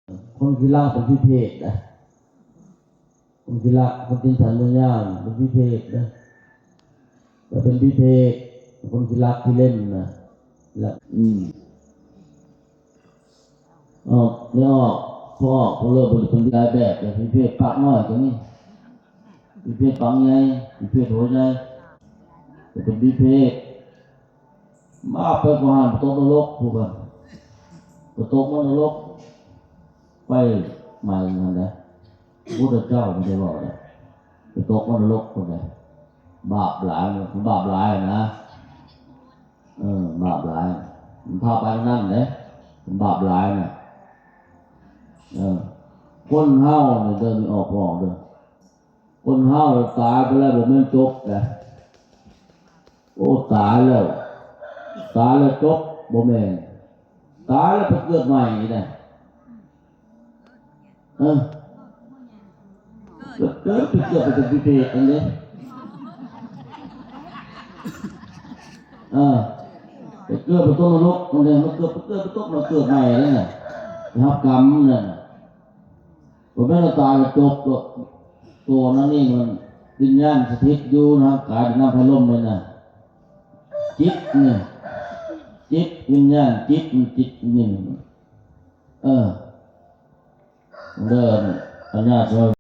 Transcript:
ຄົນຂີ້ລັກເປັນພິເພກນະ. ຄົນຂີ້ລັກ, ຄົນຕີນສັ້ນມືຍາວເປັນພິເພກນະ. ແຕ່ເປັນພິເພກ, ຄົນຂີ້ລັກຂີ້ເຫຼັນນະ. ລະ ອືມ ອອກ ນີ້ອອກ ພໍອອກ ພໍເລີກ ເປັນຫຼາຍແບບ. ແຕ່ພິເພກປາກນ້ອຍກໍມີ, ພິເພກປາກໃຫຍ່, ພິເພກຫົວໃຫຍ່. ແຕ່ເປັນພິເພກ ມາໄປກໍຫັ້ນ ໄປຕົກນະລົກ ຜູ້ເພິ່ນ ໄປຕົກມານະລົກ ໄຟໄໝ້ຫັ້ນແຫຼະ. ພຸດທະເຈົ້າບໍ່ໄດ້ເວົ້າເດ້ ໄປຕົກມານະລົກພຸ້ນແຫຼະ. ບາບຫຼາຍ, ບາບຫຼາຍນະ. ເອີ ບາບຫຼາຍ ມັນພາໄປນັ້ນເດ້. ບາບຫຼາຍນະ. ເອີ ຄົນເຮົານີ້ເດີ ມີອອກ ອອກເດີ. ຄົນເຮົາຕາຍໄປແລ້ວບໍ່ແມ່ນຈົບນະ. ໂອ້ ຕາຍແລ້ວ, ຕາຍແລ້ວຈົບ? ບໍ່ແມ່ນ. ຕາຍແລ້ວໄປເກີດໃໝ່ອີກນະ. ເອີ ເກີດ, ເກີດ, ໄປເກີດເປັນພິເພກຫັ້ນເດ້. ເອີ ໄປເກີດເປັນຕົກນະລົກຫັ້ນເດ້. ມາເກີດ, ໄປເກີດ, ໄປຕົກ, ມາເກີດໃໝ່ນັ້ນນະ, ໄປຮັບກຳນັ້ນນະ. ບໍ່ແມ່ນວ່າຕາຍແລ້ວຈົບດອກ. ຕົວນັ້ນນີ້ມັນວິນຍານສະຖິດຢູ່ໃນຮ່າງກາຍ ດິນ ນ້ຳ ໄຟ ລົມນີ້ນະ. ຈິດນີ້, ຈິດ, ວິນຍານ, ຈິດ, ຈິດນີ້. ເອີ ເດີ ອັນຍາ